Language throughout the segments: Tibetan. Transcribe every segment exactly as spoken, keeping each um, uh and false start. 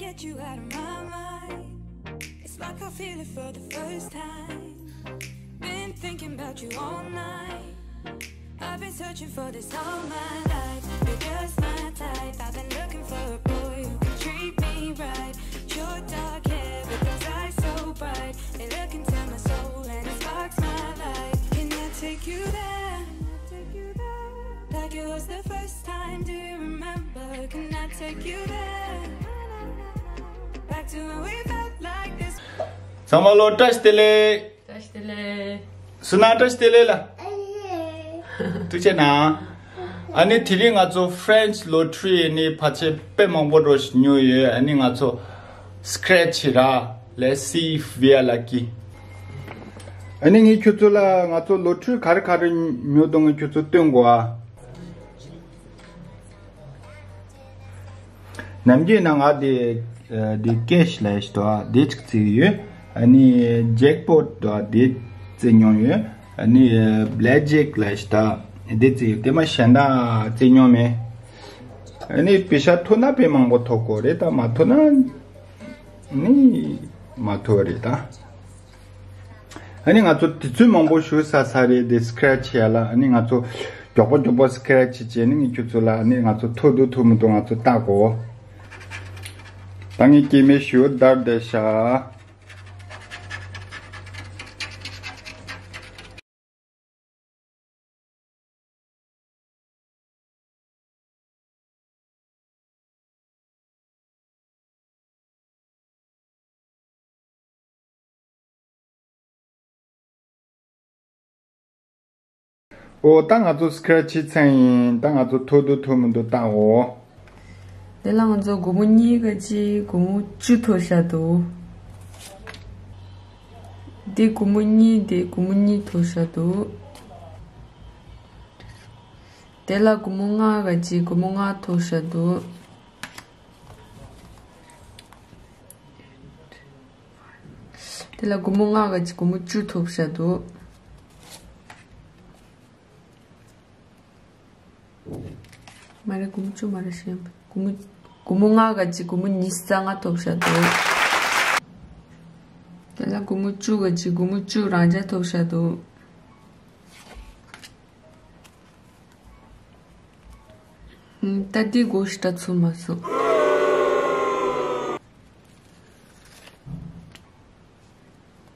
Get you out of my mind. It's like I feel it for the first time. Been thinking about you all night. I've been searching for this all my life. You're just my type. I've been looking for a boy who can treat me right. Your dark hair with those eyes so bright. They look into my soul and it sparks my life. Can I take you there? Like it was the first time. Do you remember? Can I take you there? Back to when we felt like this. ཚང་མ་ལོ་བཀྲ་ཤིས་བདེ་ལེགས། བཀྲ་ཤིས་བདེ་ལེགས། སུ་ན་བཀྲ་ཤིས་བདེ་ལེགས་ལ། ཐུགས་རྗེ་གནང་། ཨ་ནི་དེ་རིང་ང་ཚོ་French lottery ནི་ཕལ་ཆེར་དཔེ་མང་པོ་འགྲོ་ཞིག་ཉོ་ཡོད། ཨ་ནི་ང་ཚོ་scratch ར། Let's see if we are lucky. ཨ་ནི་ངས་ཁྱོད་ཚོ་ལ་ང་ཚོ་lottery ག་རེ་ག་རེ་ཉོ་དང་ངས་ཁྱོད་ཚོ་སྟོན་དགོས་ཨ། ནམ་རྒྱུན་ན་ང་དེ་དེ་cash ལ་ཞིག་དང་དེ་གཅིག་བརྩིས་ཡོད། ཨ་ནི་jackpot དང་དེ་བརྩི་མྱོང་ཡོད། ཨ་ནི་blackjack ལ་ཞིག་དང་དེ་བརྩིས་ཡོད། དེ་མ་གཞན་དག་བརྩི་མྱོང་མེད། ཨ་ནི་པེ་ཤ་ཐོབ་ན་དཔེ་མང་པོ་ཐོབ་གོ་རེད། ད་མ་ཐོབ་ན་ནི་མ་ཐོབ་རེད་ད། ཨ་ནི་ང་ཚོ་དུས་ཚོད་མང་པོ་ཞུ་ས་ས་རེད་དེ་scratch ཡ་ལ། ཨ་ནི་ང་ཚོ་མགྱོགས་པོ་མགྱོགས་པོ་scratch བྱས་ནི་ངས་ཁྱོད་ཚོ་ལ་ཨ་ནི་ང་ཚོ་ཐོབ་འདུག་ཐོབ་མི་འདུག་ང་ཚོ་བལྟ་གོ། ད་ངས་སྐྱེ་དམན་ཞུ་བརྡར་བསྡད་ཤག་ཨོ་ད་ང་ཚོ་scratch བྱས་ཚར་ཡིན། ད་ང་ཚོ་ཐོབ་འདུག་ཐོབ་མི་འདུག་བལྟ་འོ། དེ་ལ་ང་ཚོ་སྒོར་མོ་གཉིས་ག་ཅིག་སྒོར་མོ་བཅུ་ཐོབ་ཤག་འདུག་དེ་སྒོར་མོ་གཉིས། དེ་སྒོར་མོ་གཉིས་ཐོབ་ཤག་འདུག་དེ་ལ་སྒོར་མོ་ལྔ་ག་ཅིག་སྒོར་མོ་ལྔ་ཐོབ་ཤག་འདུག་དེ་ལ་སྒོར་མོ་ལྔ་ག་ཅིག་སྒོར་མོ་བཅུ་ཐོབ་ཤག་འདུག་མ་རེད། སྒོར་མོ་བཅུ་མ་རེད། ཤེས་སྒོར་མོ་སྒོར་མོ་ལྔ་ག་ཅིག་སྒོར་མོ་ཉི་ཤུ་རྩ་ལྔ་ཐོབ་ཤག་འདུག་དེ་ལ་སྒོར་མོ་བཅུ་ག་ཅིག་སྒོར་མོ་བཅུ་རང་འཇགས་ཐོབ་ཤག་འདུག་ད་འདི་གོ་ཤི་ཏྲ་ཚུ་མ་སོང་།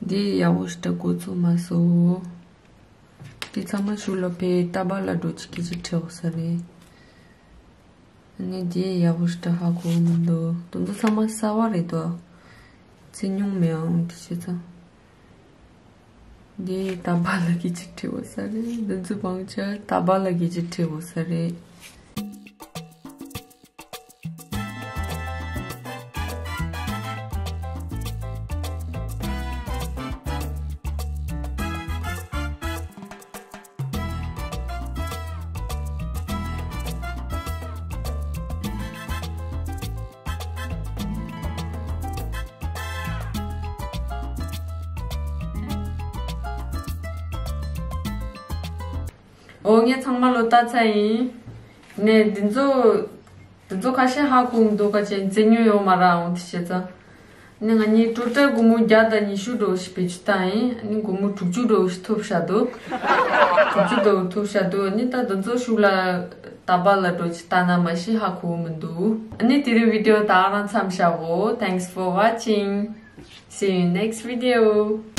འདི་ཡག་པོ་ཞིག་ད་གོ་ཚུགས་མ་སོང་། འདི་ཚང་མ་ཤུ་ལ་ཕེ་ཏ་པ་ལ་འགྲོ་ཅིག་སྐད་ཆ་དྲི་འོ་ས་རེད། ཨ་ནི་འདི་ཡག་པོ་ཞིག་ད་ཧ་གོ་མི་འདུག་དེ་ཚོ་ཚང་མ་གསར་པ་རེད་དོ། བརྩི་མྱོང་མེད་ཨང་དེ་བྱས་ཙང་། འདི་ཏ་པ་ལ་སྐད་ཆ་དྲི་འོ་ས་རེད། འདི་ཚོ་བང་ཆ་ཏ་པ་ལ་སྐད་ཆ་དྲི་འོ་ས་རེད། ཨོ་ངས་ཚང་མ་ལོ་ལྟ་ཚར་ཡིན། ནས་འདི་ཚོ། དེ་ཚོ་ཁ་ཤས་ཧ་གོ་མི་འདུག་ཁ་ཆེ་བརྩི་མྱོང་ཡོད་མ་རེད་ཨང་དེ་བྱས་ཙང་། ནི་ང་གཉིས་ཊོ་ཊལ་སྒོར་མོ་བརྒྱ་དང་ཉི་ཤུ་འགྲོ་ཞིག་བེད་སྤྱོད་བཏང་ཡིན། ནི་སྒོར་མོ་དྲུག་ཅུ་འགྲོ་ཞིག་ཐོབ་ཤག་འདུག་དྲུག་ཅུ་འགྲོ་ཐོབ་ཤག་འདུག་ནི་ད་དེ་ཚོ་ཤུགས་ལ་ཏ་པ་ལ་འགྲོ་ཅིག་ལྟ་ན་མ་ཤི་ཧ་གོ་མི་འདུག་ནི་དེ་རིང་བི་ཌི་ཡོ་ད་ག་རང་མཚམས་བཞག་གོ Thanks for watching. See you next video.